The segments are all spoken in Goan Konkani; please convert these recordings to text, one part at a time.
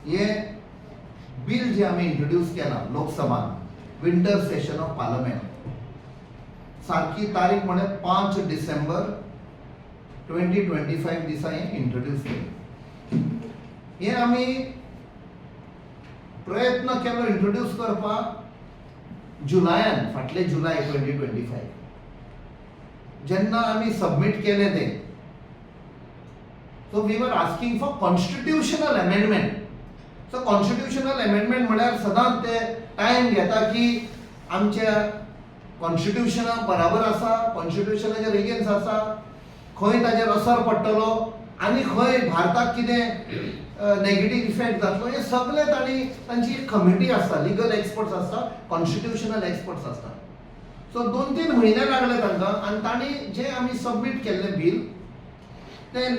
हे बिल जे आमी इंट्रोड्यूस केलां लोकसभान, विंटर सेशन ऑफ पार्लमेंट, सारकी तारीख म्हळ्यार 5 डिसेंबर 2025 दिसा हें इंट्रोड्यूस केलें. हें आमी प्रयत्न केलो इंट्रोड्यूस करपाक जुलयान, फाटले जुलय 2025 जेन्ना आमी सबमीट केलें तें. So we were asking for constitutional amendment. So constitutional amendment म्हळ्यार सदांच ते टायम घेता की आमच्या कॉन्स्टिट्युशना बराबर आसा, कॉन्स्टिट्युशनाचेर एगेन्स्ट आसा, खंय ताजेर असर पडटलो आनी खंय भारताक कितें नेगेटीव इफेक्ट जातलो, हें सगळें तांणी, तांची एक कमिटी आसता, लिगल एक्सपर्ट्स आसता, कॉन्स्टिट्युशनल एक्सपर्ट्स आसता. सो 2-3 म्हयने लागले तांकां आनी तांणी जें आमी सबमीट केल्लें बील तें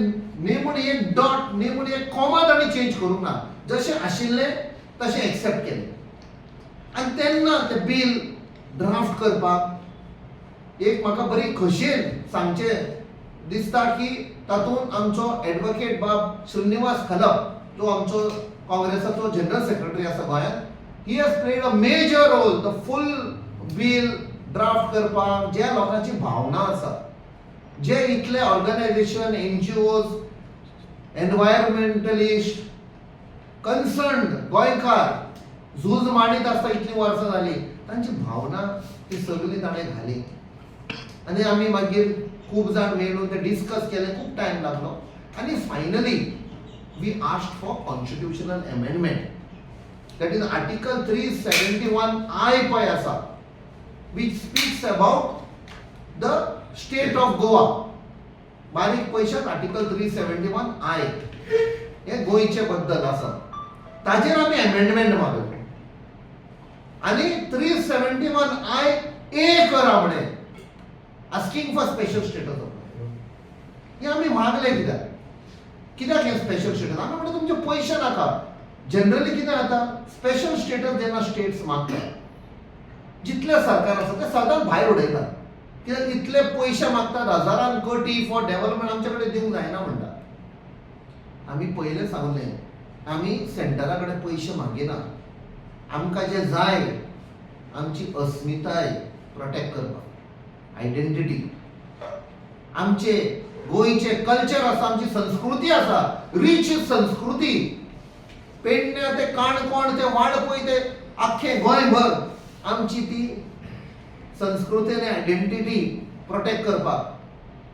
नेमून एक डॉट, नेमून एक कॉमा तांणी चेंज करूंक ना, जशें आशिल्लें तशें एक्सेप्ट केलें. आनी तेन्ना तें बील ड्राफ्ट करपाक एक म्हाका बरी खोशयेन सांगचें दिसता की तातूंत आमचो एडवोकेट बाब श्रीनिवास खलप, जो आमचो काँग्रेसाचो जनरल सेक्रेटरी आसा गोंयांत, he has played a major role. The full bill draft करपाक ज्या लोकांची भावना आसा, जे इतले ऑर्गनायझेशन, एनजीओज, एनवायरमेंटलिस्ट, कन्सर्न गोंयकार झूज मांडीत आसता इतलीं वर्सां जालीं, तांची भावना ती सगळी ताणें घाली आनी आमी मागीर खूब जाण मेळून ते डिस्कस केलें. खूब टायम लागलो आनी finally we asked for constitutional amendment, that is Article 371I पळय आसा, which speaks about the state of Goa. बारीक पयशात, आर्टिकल 371I हे गोंयचे बद्दल आसा, ताजेर आमी एमेंडमेंट मागले आनी 371IA करा म्हणे, asking for special status of हे आमी मागले. कित्याक? कित्याक हें स्पेशल स्टेटस? आमी म्हणटा तुमचे पयशे नाका. जनरली कितें जाता, स्पेशल स्टेटस जेन्ना स्टेट्स मागता, जितले सरकार आसा ते सदांच भायर उडयतात, कित्याक इतले पयशे मागतात हजारान कोटी फॉर डेव्हलपमेंट, आमचे कडेन दिवंक जायना म्हणटा. आमी पयलें सांगलें, आमी सेंटरा कडेन पयशे मागिना. आमकां जें जाय, आमची अस्मिताय प्रोटेक्ट करपाक, आयडेंटिटी, आमचे गोंयचे कल्चर आसा, आमची संस्कृती आसा, रीच संस्कृती, पेडण्या ते काणकोण ते वाळपय ते आख्खे गोंयभर आमची ती संस्कृती आनी आयडेंटिटी प्रोटेक्ट करपाक.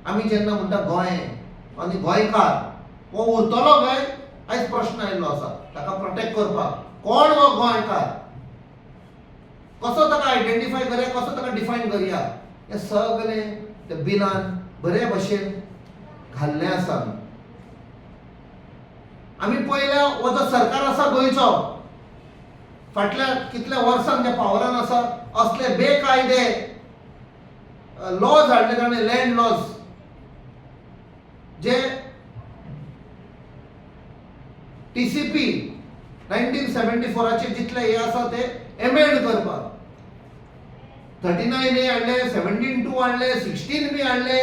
आमी जेन्ना म्हणटा गोंय आनी गोंयकार हो उरतलो काय, आयज प्रश्न आयिल्लो आसा. ताका प्रोटेक्ट करपाक कोण हो गोंयकार, कसो ताका आयडेंटिफाय करया, कसो ताका डिफायन करया, हें सगळें त्या बिलान बरे भशेन घाल्लें आसा. आमी आमी पळयल्या, हो जो सरकार आसा गोंयचो, फाटल्या कितल्या वर्सांक जे पावरान आसा, असले बेकायदे लॉज हाडले ताणें, लँड लॉज जे टीसीपी 1974चे जितले हे आसा ते एमेंड करपाक 39A हाडले, 17(2) हाडले, 16B हाडले.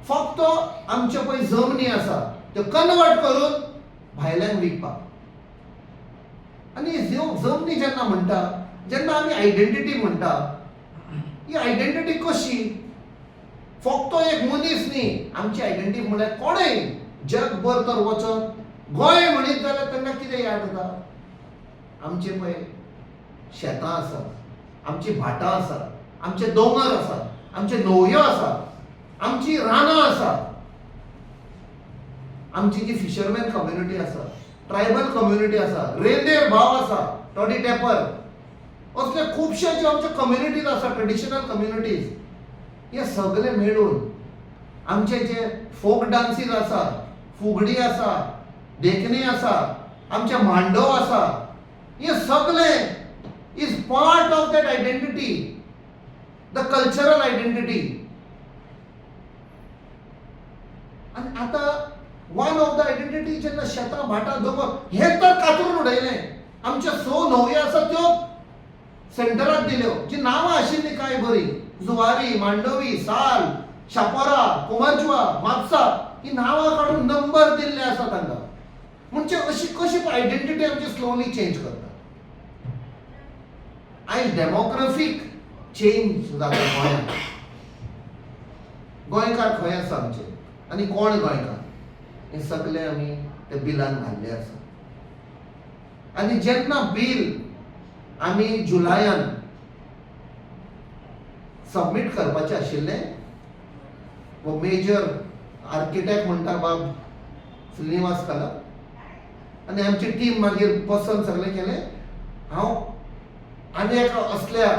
फक्त आमच्यो पळय जमनी आसा त्यो कन्वर्ट करून भायल्यांक विकपाक. आनी ह्यो जमनी जेन्ना म्हणटा, जेन्ना आमी आयडेंटिटी म्हणटा, ही आयडेंटिटी कशी? फक्त एक मनीस न्ही, आमची आयडेंटिटी म्हळ्यार कोणूय जगभर तर वचत, गोंय म्हणीत जाल्यार तांकां कितें याद जाता? आमचे पळय शेतां आसा, आमची भाटां आसा, आमचे दोंगर आसा, आमचे न्हंयो आसा, आमची रानां आसा, आमची जी फिशरमॅन कम्युनिटी आसा, ट्रायबल कम्युनिटी आसा, रेंदेर भाव आसा, टॉडी टॅपर, असले खुबशे जे आमचे कम्युनिटीज आसा, ट्रेडिशनल कम्युनिटीज, हे सगळे मेळून आमचे जे फोक डान्सीस आसा, फुगडी आसा, देखणी आसा, आमचे मांडो आसा, हे सगळे is part of that identity, the cultural identity. आनी आतां वन ऑफ the identity जेन्ना शेतां, भाटां, दोंगर हे तर कातरून उडयलें. आमच्यो स न्हंयो आसा त्यो सेंटराक दिल्यो, जी नांवां आशिल्लीं कांय बरीं, जुवारी, मांडवी, साल, शापोरा, कुमारजुआ, म्हापसा, ही नांवां काडून नंबर दिल्ले आसा तांकां. म्हणजे अशी कशी आयडेंटिटी आमची स्लोली चेंज करता. आयज डेमोग्राफीक चेंज जाता गोंयांत. गोंयकार खंय आसा आमचे आनी कोण गोंयकार हे सगळे आमी त्या बिलान घाल्ले आसा. आनी जेन्ना बील आमी जुलायान सबमीट करपाचें आशिल्लें, हो मेजर आर्किटेक्ट म्हणटा बाब श्रीनिवास कलप आनी आमची टीम मागीर बसून सगळें केलें. हांव आनी एका असल्या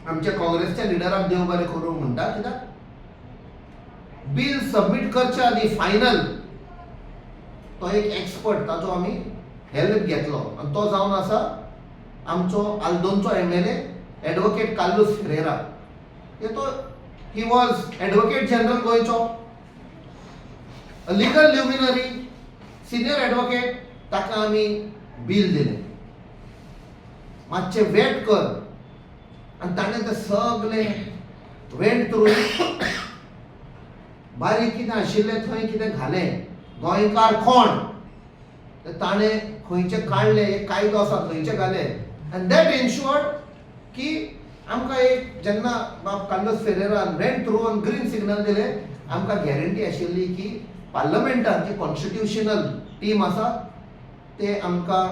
आमच्या काँग्रेसच्या लिडराक देव बरें करूं म्हणटा, कित्याक बील सबमीट करच्या आदी फायनल तो एक एक्सपर्ट, ताचो आमी हेल्प घेतलो आनी तो जावन आसा आमचो आल्दोनचो एमएलए एडवोकेट कार्लूस फेरेरा. हे तो he was advocate general गोंयचो, लिगल ल्युमिनरी, सिनियर एडवोकेट. ताका आमी बील दिलें, मातशें वेट कर. आनी ताणें तें सगळें वेंट थ्रू, बारीक कितें आशिल्लें थंय कितें घालें, गोंयकार कोण ते ताणें खंयचे काडले, एक कायदो आसा खंयचे घाले, आनी that एन्शुअर्ड की आमकां एक जेन्ना बाब कार्लोस फेरेरान वेंट थ्रू आनी ग्रीन सिग्नल दिलें, आमकां गॅरंटी आशिल्ली की पार्लमेंटान जी कॉन्स्टिट्युशनल टीम आसा ते आमकां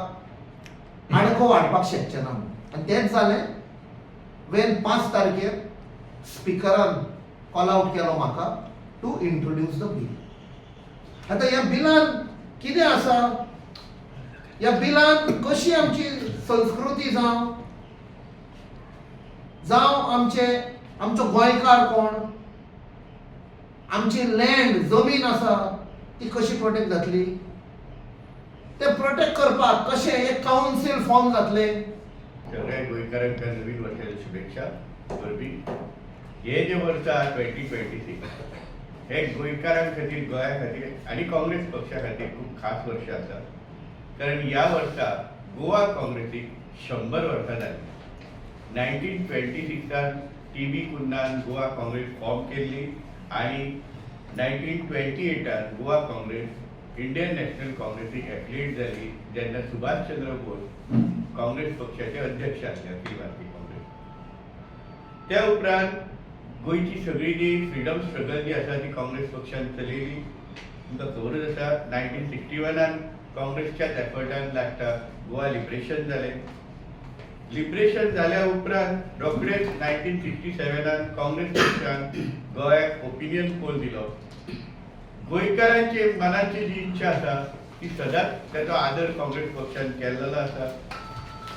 आडको वाडपाक शकचे ना म्हणून. आनी तेंच जालें वेन 5 तारखेर स्पिकरान कॉल आउट केलो म्हाका टू इंट्रोड्यूस the bill. आतां ह्या बिलान कितें आसा, ह्या बिलान कशी आमची संस्कृती जावं जावं आमचे आमचो गोंयकार कोण, आमची लँड जमीन आसा ती कशी प्रोटेक्ट जातली, ते प्रोटेक्ट करपाक कशें एक कावन्सील फॉर्म जातलें. सगळ्या गोंयकारांक नवीन वर्साच्या शुभेच्छा, परबीं. हे जे वर्स आहा 2026, हे गोंयकारां खातीर, गोंया खातीर आनी काँग्रेस पक्षा खातीर खूब खास वर्ष आसा, कारण ह्या वर्सा गोवा काँग्रेसीक 100 वर्सां जालीं. 1926 टी बी कुन्हान गोवा काँग्रेस फॉर्म केल्ली आनी 1928 गोवा काँग्रेस इंडियन नॅशनल काँग्रेसीक एफिलिएट जाली, जेन्ना सुभाष चंद्र बोस काँग्रेस पक्षाचे अध्यक्ष आसले, अखिल भारतीय काँग्रेस. त्या उपरांत गोंयची सगळी जी फ्रिडम स्ट्रगल जी आसा ती काँग्रेस पक्षान चलयली. तुमकां खबरूच आसा, 1961 काँग्रेसच्याच एफर्टान लास्टाक गोवा लिबरेशन जालें. लिबरेशन जाल्या उपरांत रोखडेच 1967 काँग्रेस पक्षान गोंयाक ओपिनियन पोल दिलो. गोंयकारांची मनाची जी इच्छा आसा ती सदांच तेचो आदर काँग्रेस पक्षान केल्लो आसा.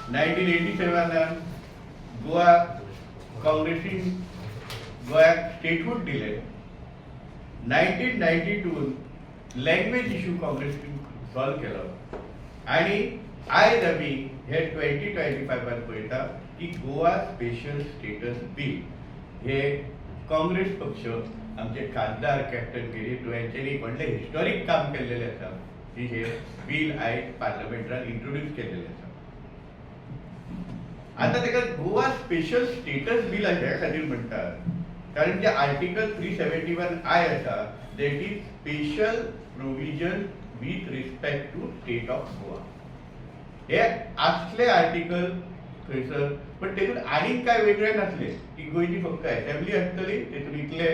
1987 गोवा काँग्रेसीन गोंयाक स्टेटहूड दिलें. 1992 लँग्वेज इशू काँग्रेसीन सॉल्व केलो आनी आयज आमी हे 2025 पळयता की गोवा स्पेशल स्टेटस बील हे काँग्रेस पक्ष, आमचे खासदार कॅप्टन गिरीश यांच्यानी व्हडलें हिस्टॉरीक काम केल्लेलें आसा की हे बील आयज पार्लमेंटान इंट्रोड्यूस केल्लेलें आसा. आता ताका गोवा स्पेशल स्टेटस बील ह्या खातीर म्हणटात, कारण जे आर्टिकल 371I आसा, that is special provision with respect to state of Goa. हे असले आर्टिकल थंयसर, पण तेतून आनीक काय वेगळे नासले की गोंयची फक्त असेंब्ली आसतली, तेतून इतले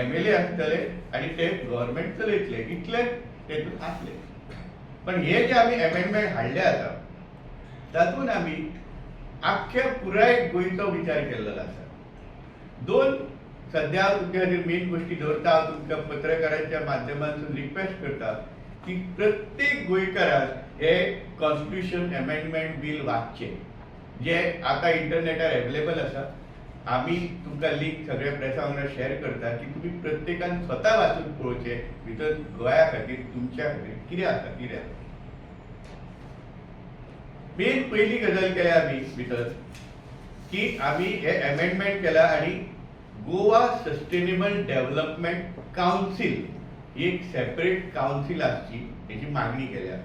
एमएलए आसतले आनी ते गव्हर्मेंट चलयतले, इतले तेतून आसले. पण हे जे आमी एमेंडमेंट हाडले आतां, तातूंत आमी आख्ख्या पुराय गोंयचो विचार केल्लो आसा. दोन सध्या हांव तुमच्या खातीर मेन गोश्टी दवरता. हांव तुमकां पत्रकारांच्या माध्यमांतून रिक्वेस्ट करता की प्रत्येक गोंयकारान हे कॉन्स्टिट्युशन अमेंडमेंट बील वाचचें, जे आतां इंटरनेटार एवेलेबल आसा. आमी तुमकां लिंक सगळ्या प्रेसा वांगडा शेअर करता की तुमी प्रत्येकान स्वता वाचून पळोवचें, भितर गोंया खातीर, तुमच्या खातीर कितें आसा, कितें आसा. मेन पयली गजाल केल्या आमी भितर की आमी हे अमेंडमेंट केला आनी गोवा सस्टेनेबल डेव्हलपमेंट कावन्सील ही एक सेपरेट कावन्सील आसची हेची मागणी केल्या.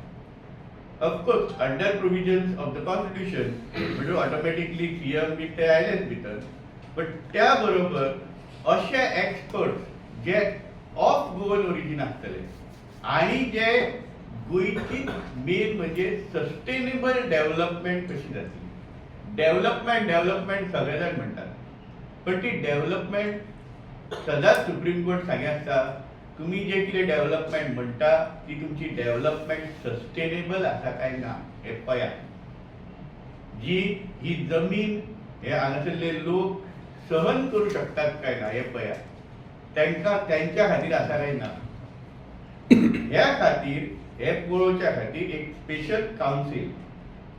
Of course, under provisions of the constitution म्हणजे ऑटोमॅटिकली सीएम बी ते आयलेच भितर, बट त्या बरोबर अशे experts J of Goan origin आसतले आणि जे गोंयची मेन म्हणजे सस्टेनेबल डेव्हलपमेंट कशी जातली. डेव्हलपमेंट डेव्हलपमेंट सगळे जाण म्हणटात, पण ती डेव्हलपमेंट सदांच सुप्रीम कोर्ट सांगे आसता, तुमी जे कितें डेव्हलपमेंट म्हणटा ती तुमची डेव्हलपमेंट सस्टेनेबल आसा काय ना हें पळयात. जी ही जमीन हे हांगासरले लोक सहन करू शकतात काय ना हें पळयात, तांकां तेंच्या खातीर आसा काय ना. ह्या खातीर हे पळोवच्या खातीर एक स्पेशल कावन्सील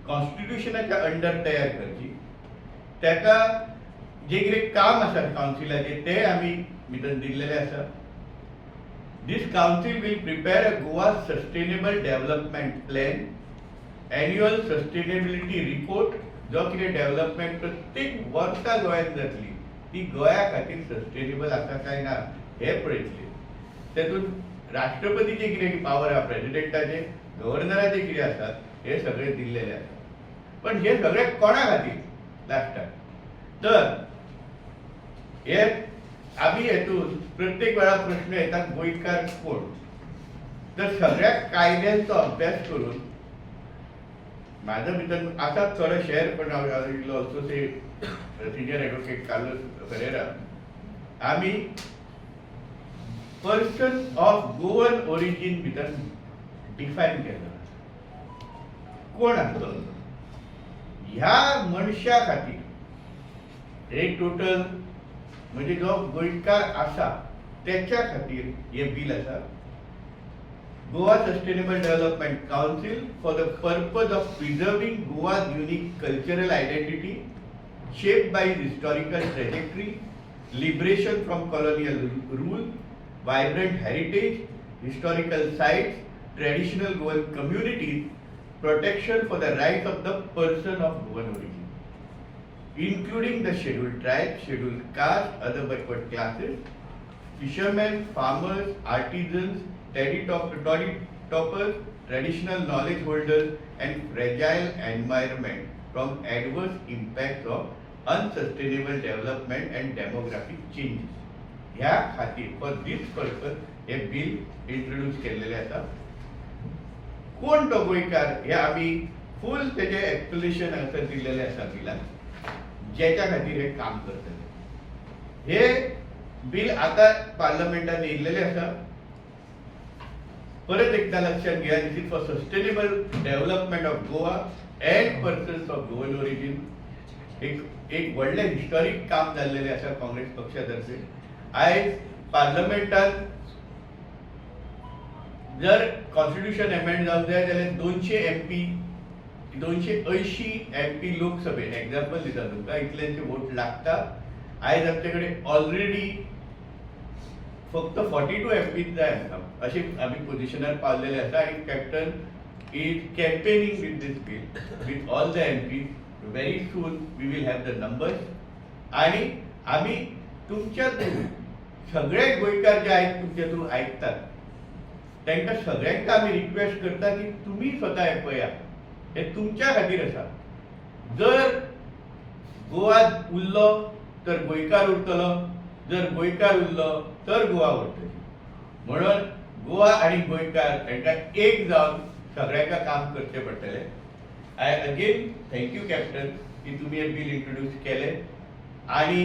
कॉन्स्टिट्युशनाच्या अंडर तयार करची. ताका जे कितें काम आसा कावन्सिलाचें तें आमी भितर दिल्लेलें आसा. This council will prepare a Goa sustainable development plan, annual sustainability report. जो कितें डेव्हलपमेंट प्रत्येक वर्सा गोंयांत जातली ती गोंया खातीर सस्टेनेबल आसा काय ना हें पळयतले. तेतून राष्ट्रपतीचे कितें पावर आहा, प्रेजिडेंटाचे, गव्हर्नराचे कितें आसा, हे सगळें दिल्लेलें आसा. पण हे सगळें कोणा खातीर लास्टाक तर हे आमी हेतून प्रत्येक वेळा प्रश्न येतात गोंयकार कोण, तर सगळ्या कायद्यांचो अभ्यास करून माझ्या भितर आसा थोडो शेअर, पण हांव also say senior advocate Carlos Ferreira, आमी पर्सन ऑफ गोवन ओरिजीन भितर डिफायन केला कोण आसतलो. ह्या मनशा खातीर हे टोटल म्हणजे जो गोंयकार आसा तेच्या खातीर हे बील आसा. Goa Sustainable Development Council for the purpose of preserving Goa's unique cultural identity shaped by its historical trajectory, liberation from colonial rule, vibrant heritage, historical sites, traditional Goan communities, protection for the rights of the person of Goan origin, including the scheduled tribe, scheduled caste, other backward classes, fishermen, farmers, artisans, toddy tappers, traditional knowledge holders, and fragile environment from adverse impacts of unsustainable development and demographic changes. ह्या खातीर for these purpose hey bill introduce केल्लेलें आसा. कोण तो गोंयकार हे आमी फूल तेजें एक्सप्लेनेशन हांगासर दिल्लेलें आसा बिलान, जेच्या खातीर हे काम करतले. हे बील आतां पार्लमेंटान येयल्लेलें आसा. परत एकदा लक्षात घ्या, this is for sustainable development of Goa and persons of Goan origin. एक एक व्हडलें हिस्टॉरीक काम जाल्लेलें आसा काँग्रेस पक्षा तर्फे. आयज पार्लमेंटान जर कॉन्स्टिट्युशन अमेंड जावंक जाय जाल्यार 200 एमपी, 280 एमपी लोकसभेन, एग्जाम्पल दिता तुमकां, इतल्यांचे वोट लागता. आयज आमचे कडेन ऑलरेडी फक्त 42 एमपीच जाय आमकां, अशें आमी पोजिशनार पावलेले आसा. आनी Captain is campaigning with this bill with all the MP. Very soon we will have the numbers. आणि आमी तुमच्या थ्रू सगळे गोंयकार जे आयज तुमच्या थ्रू आयकतात तांकां सगळ्यांक आमी रिक्वेस्ट करता की तुमी स्वता हें पळया, हें तुमच्या खातीर आसा. जर गोवा उरलो तर गोंयकार उरतलो, जर गोंयकार उरलो तर गोवा उरतली. म्हणून गोवा आनी गोंयकार हांकां एक जावन सगळ्यांक काम करचें पडटलें. I again thank you, Captain, की तुमी हें बील इंट्रोड्यूस केलें आनी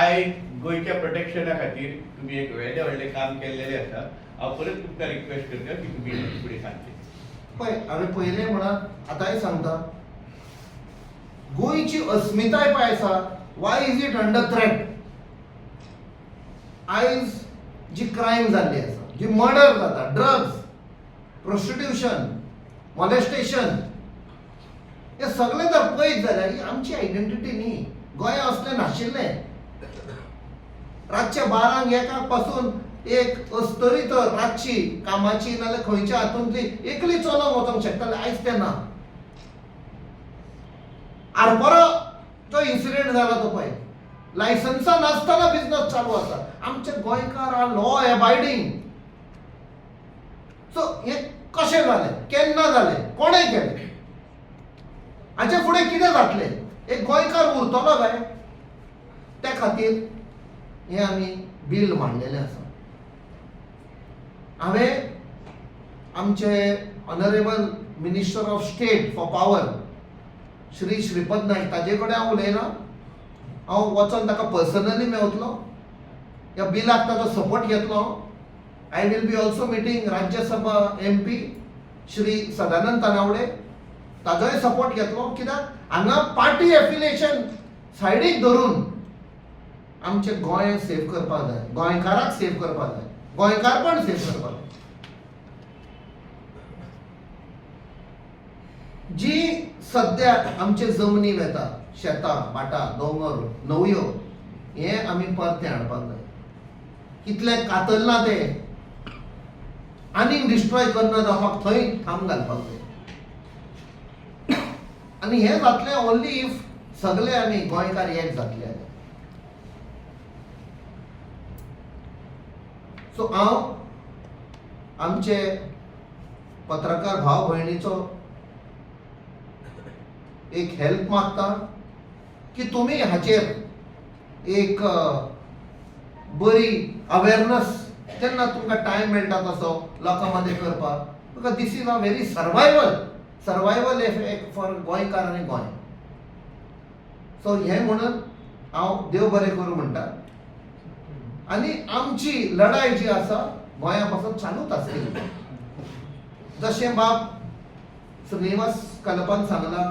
आयज गोंयच्या प्रोटेक्शना खातीर तुमी एक व्हडलें व्हडलें काम केल्लेलें आसा. हांव परत तुमकां रिक्वेस्ट करता की तुमी फुडें सांगचें. पळय, हांवें पयलें म्हणा, आतांय सांगता, गोंयची अस्मिताय पळय आसा, why is it under threat? आयज जी क्रायम जाल्ली आसा, जी मर्डर जाता, ड्रग्स, प्रोस्टिट्यूशन, मॉलेस्टेशन, हे सगळें जर पळयत जाल्यार ही आमची आयडेंटिटी न्ही. गोंया असलें नाशिल्लें. रातच्या 12क 1क पासून एक अस्तरी तर रातची कामाची नाजाल्यार खंयच्या हातूंतली एकली चलोवंक वचोंक शकताले, आयज तें ना. आरपोरा जो इन्सिडेंट जाला तो पळय, लायसन्सां नासतना बिजनस चालू आसा. आमचे गोंयकार are law abiding. सो हें कशें जालें, केन्ना जालें, कोणें केलें, हाचे फुडें कितें जातलें, एक गोंयकार उरतलो काय? त्या खातीर हें आमी बील मांडलेलें आसा. हांवें आमचे Honourable Minister of State for Power Shri Shripad Naik ताजे कडेन हांव उलयलां. हांव वचोन ताका पर्सनली मेवतलो, ह्या बिलाक ताजो सपोर्ट घेतलो हांव. I will be also meeting Rajya Sabha MP Shri Sadanand Tanavade, ताजोय support घेतलो, कित्याक हांगा पार्टी एफिलिएशन सायडीक धरून आमचें गोंय सेव करपाक जाय, गोंयकाराक सेव करपाक जाय, गोंयकारपण सेव करपाक जाय. जी सद्या आमचे जमनी वेता, शेतां, भाटां, दोंगर, न्हंयो, हे आमी परतें हाडपाक जाय. कितले कातरलां ते आनीक डिस्ट्रॉय करना जावपाक थंय थांब घालपाक जाय. आनी हें जातलें ओनली if सगळे आमी गोंयकार एक जातले जाल्यार. सो हांव आमचे पत्रकार भाव भयणीचो एक हेल्प मागता की तुमी हाचेर एक बरी अवेरनस जेन्ना तुमकां टायम मेळटा तसो लोकां मदें करपाक, because this is a very survival एक फॉर गोंयकार आनी गोंय. सो हें म्हणून हांव देव बरें करूं म्हणटा आनी आमची लढाय जी आसा गोंया पासून चालूच आसतली. जशें बाब श्रीनिवास कलपान सांगलां,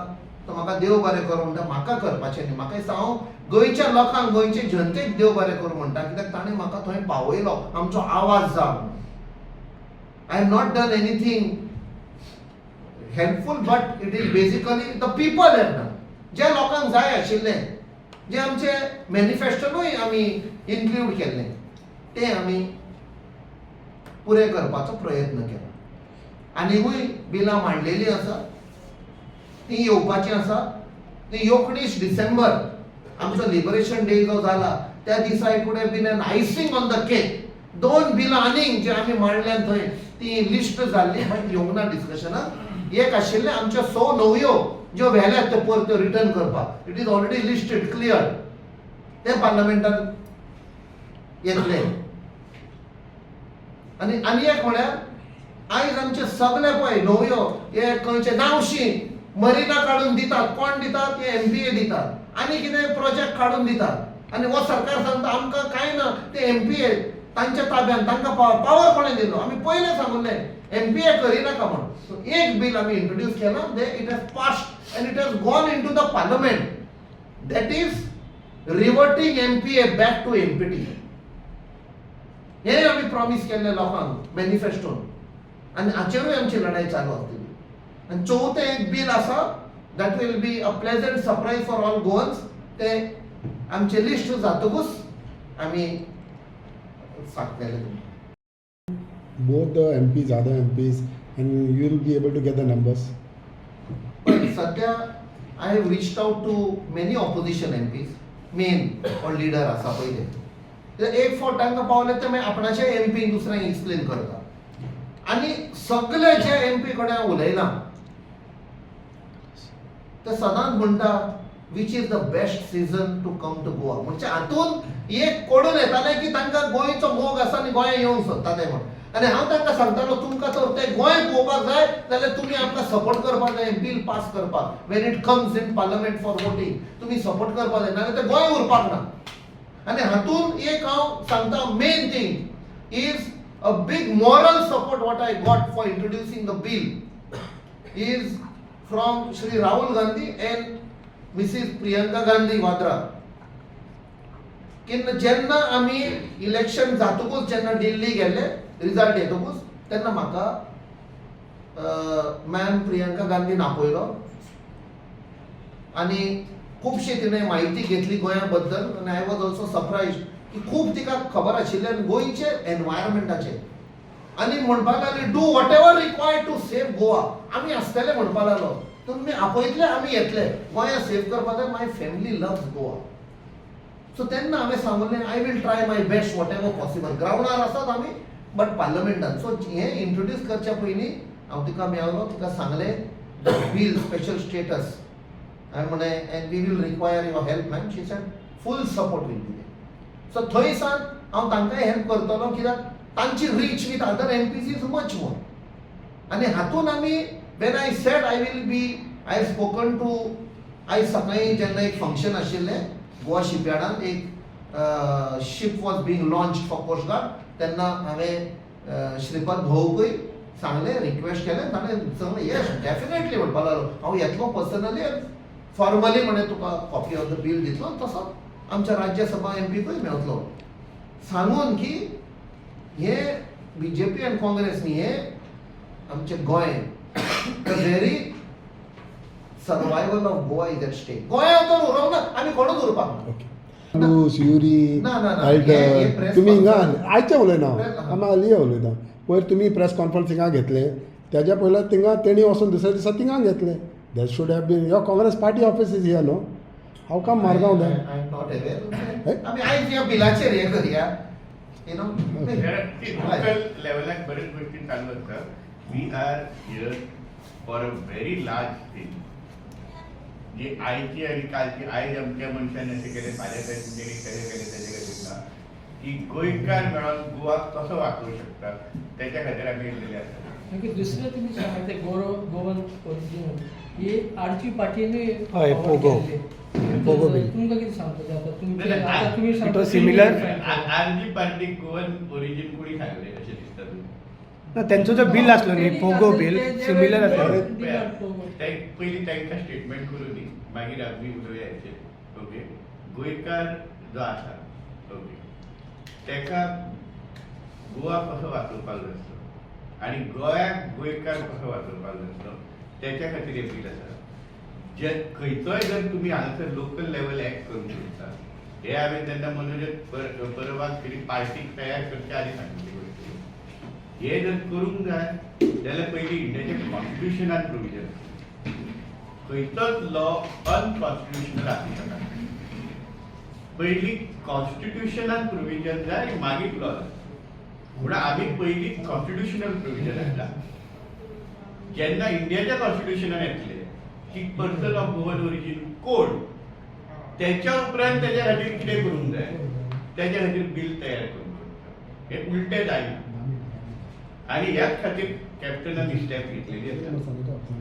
तो म्हाका देव बरें करूं म्हणटा, म्हाका करपाचें न्ही. म्हाका दिसता हांव गोंयच्या लोकांक, गोंयचे जनतेक देव बरें करूं म्हणटा, कित्याक ताणें म्हाका थंय पावयलो, आमचो आवाज जावन. I have not done anything helpful, but it is basically the people have done. जे लोकांक जाय आशिल्लें, जे आमचे मॅनिफेस्टोनूय आमी इन्क्लूड केल्लें, तें आमी पुरें करपाचो प्रयत्न केला. आनिकूय बिलां मांडलेलीं आसा, ती येवपाची आसा. ती 19 डिसेंबर आमचो लिबरेशन डे जो जाला त्या दिसा it would have been an icing on the cake. दोन बिलां आनीक जे आमी मांडल्यान थंय ती लिस्ट जाल्ली, बट येवंक ना डिस्कशनाक. एक आशिल्लें आमच्यो स न्हंयो ज्यो व्हेल्यात त्यो परत्यो रिटर्न करपाक. It is already listed, clear. तें पार्लमेंटान येतलें. आनी आनी एक म्हळ्यार आयज आमचे सगळे पळय न्हंयो हे खंयचे नावशी मरिना काडून दितात. कोण दितात? हे एमपीए दितात आनी कितें प्रोजेक्ट काडून दितात. आनी हो सरकार सांगता आमकां कांय ना, ते एमपीए तांच्या ताब्यान. तांकां पावर कोणें दिलो? आमी पयलें सांगुल्लें एमपीए करिनाका म्हण. सो एक बील आमी इंट्रोड्यूस केलां, they it has passed and it has gone into the Parliament, that is reverting MPA back to MPT. हें आमी प्रॉमीस केल्लें लोकांक मॅनिफेस्टोन आनी हाचेरूय आमची लढाई चालू आसतली. आनी चवथें एक बील आसा, that will be a pleasant surprise for all Goans. तें आमचें लिस्ट जातकूच आमी सांगतले तुमकां. Both the MPs, other MPs, and you will be able to get the numbers. पण सध्या I have reached out to many opposition MPs, main कोण लिडर आसा पयले. ते एक फावट तांकां पावले ते मागीर आपणाचे एमपी दुसऱ्यांक एक्सप्लेन करता. आनी सगळे जे एमपी कडेन हांव उलयलां ते सदांच म्हणटा, which is the best season to come to Goa? म्हणजे हातून एक कोडून येतालें की तांकां गोंयचो मोग आसा आनी गोंया येवंक सोदता ते म्हण. आनी हांव तांकां सांगतालो, तुमकां तर तें गोंय पळोवपाक जाय जाल्यार तुमी आमकां सपोर्ट करपाक जाय बील पास करपाक. When it comes in Parliament for voting, तुमी सपोर्ट करपाक जाय, नाजाल्यार तें गोंय उरपाक ना. आनी हातून एक हांव सांगता, main thing is a big moral support what I got for introducing the bill is from Shri Rahul Gandhi and Mrs. Priyanka Gandhi Vadra. की जेन्ना आमी इलेक्शन जातकूच जेन्ना दिल्ली गेले, रिजल्ट येतकूच, तेन्ना म्हाका मॅम प्रियंका गांधीन आपयलो आनी खुबशी तिणें म्हायती घेतली गोंया बद्दल. आनी I was also surprise की खूब तिका खबर आशिल्लें आनी गोंयचे एनवायरमेंटाचेर. आनी म्हणपाक लागली, do whatever required to save Goa, आमी आसतले. म्हणपाक लागलो, तुमी आपयतले, आमी येतले, गोंया सेव करपाक जाय. My family loves Goa. So तेन्ना हांवें सांगलें, I will try my best, whatever possible. ग्रावंडार आसात आमी, बट पार्लमेंटान. सो हें इंट्रोड्यूस करच्या पयलीं हांव तिका मेळ्ळो, तिका सांगलें the bill, special status. हांवें म्हणलें, and we will require your help, ma'am. She said full support will be. So थंय सावन हांव तांकांय हेल्प करतलो, कित्याक तांची reach with other MPs is much more. आनी हातून आमी, when I said I will be, I spoken to, आयज सकाळीं जेन्ना एक फंक्शन आशिल्लें गोवा शिपयार्डान, एक ship was being launch for Coast Guard, तेन्ना हांवें श्रीपद भाऊकूय सांगलें, रिक्वेस्ट केलें. ताणें सांगलें, येस, डेफिनेटली म्हणपाक लागलो, हांव येतलो पर्सनली, फॉर्मली म्हणे तुका कॉपी ऑफ the bill दितलो. तसो आमच्या राज्यसभा एमपीकूय मेळटलो सांगून की हे बीजेपी आनी काँग्रेस न्ही, हे आमचें Goa, the very survival of Goa is at stake. गोंयांत तर उरोंक ना, आमी कोणूच उरपाक ना. ओके, युरी. ना, ना, ना. हे press तुमी हिंगा conference- आयचें उलयना. Press- आमी हालीं उलयता. पयर तुमी प्रेस कॉन्फरन्स हिंगा घेतलें, तेज्या पयलीं थिंगा तेणी वचून दुसऱ्या दिसा थिंगा घेतलें. That should have been your Congress party office is here, no? How come Margao that? I am not aware. आमी आयज ह्या बिलाचेर हें करया, you know. Local लेवलाक बरेच गोष्टी चालू असतात. We are here for a very large thing. जी आयची आनी कालची, आयज आमच्या मनशान अशें केलें, फाल्यां तेणी केलें केलें, तेजे खातीर ना की गोंयकार मेळोन गोवा कसो वाचोवंक शकता तेच्या खातीर आमी येयल्लेले आसा. मागीर दुसरें तुमी सांगता ते गोरो गोवन ओरिजिनल ही आरची पार्टीनूय हय, forward Pogo. केल्ली. पोगो तर bill. तुमकां कितें सांगता आता तुमचे नाही, नाही, आता तुमी It was similar. RG party Goan origin कोणी सांगले अशें दिसता तुमकां? ना, तेंचो जो बिल आसलो न्ही, पोगो बिल सिमिलर आसलो. पयलीं तांकां स्टेटमेंट करूं दी, मागीर आमी उलोवया हेचेर. ओके, गोंयकार जो आसा, ओके, ताका गोवा कसो वाचोवपाक जाय आसलो आनी गोंयाक गोंयकार कसो वाचोवपाक जाय आसलो तेच्या खातीर हें बील आसा. जे खंयचोय जर तुमी हांगासर लोकल लेवल एक्ट करूंक सोदता, हे हांवें तेन्ना मनोज परबाक तरी पार्टीक तयार करच्या आदी सांगिल्ली गोश्ट. हे जर करूंक जाय जाल्यार पयलीं इंडियाच्या कॉन्स्टिट्युशनान प्रोविजन. खंयचोच लॉ अनकॉन्स्टिट्युशनल आसूं शकना. पयलीं कॉन्स्टिट्युशनान प्रोविजन जाय आनी मागीर लॉ जाय. म्हणून आमी पयलीं कॉन्स्टिट्युशनल प्रोविजन हाडला. जेन्ना इंडियाच्या कॉन्स्टिट्युशनान येतले की पर्सन ऑफ गोवन ओरिजीन कोण, त्याच्या उपरांत त्याच्या खातीर कितें करूंक जाय त्याच्या खातीर बील तयार करूंक शकता. हे उलटें जायना आनी ह्याच खातीर कॅप्टनान स्टेप घेतलेली आसा.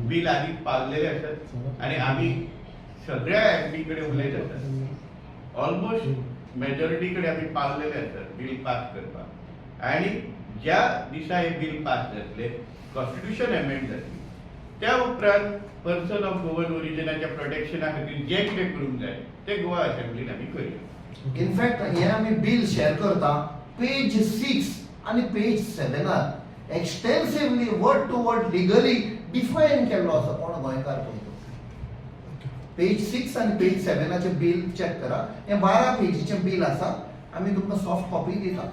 बील आदी पावलेले आसात आनी आमी सगळ्या एमपी कडेन उलयत आसात. ऑलमोस्ट मेजॉरिटी कडेन आमी पावलेले आसात बील पास करपाक. आनी ज्या दिसा हे बील पास जातले, कॉन्स्टिट्युशन एमेंड जातली, त्या उपरांत पर्सन ऑफ गोवन ओरिजिनाच्या प्रोटेक्शना खातीर जें कितें करूंक जाय तें गोवा असेंब्लीन आमी करूया. इनफॅक्ट हे आमी बील शेअर करता, पेज 6 आनी पेज 7 extensively word to word legally define केल्लो आसा कोण गोंयकार कोण तो. पेज 6 आनी पेज 7 बील चॅक करा. हें 12 पेजीचें बील आसा. आमी तुमकां सॉफ्ट कॉपी दिता,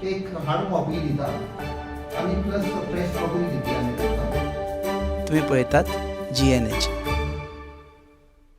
एक हार्ड कॉपी दिता आनी प्लस प्रेस कॉपी दितली आमी तुमकां. तुम्ही पळयतात जीएनएच.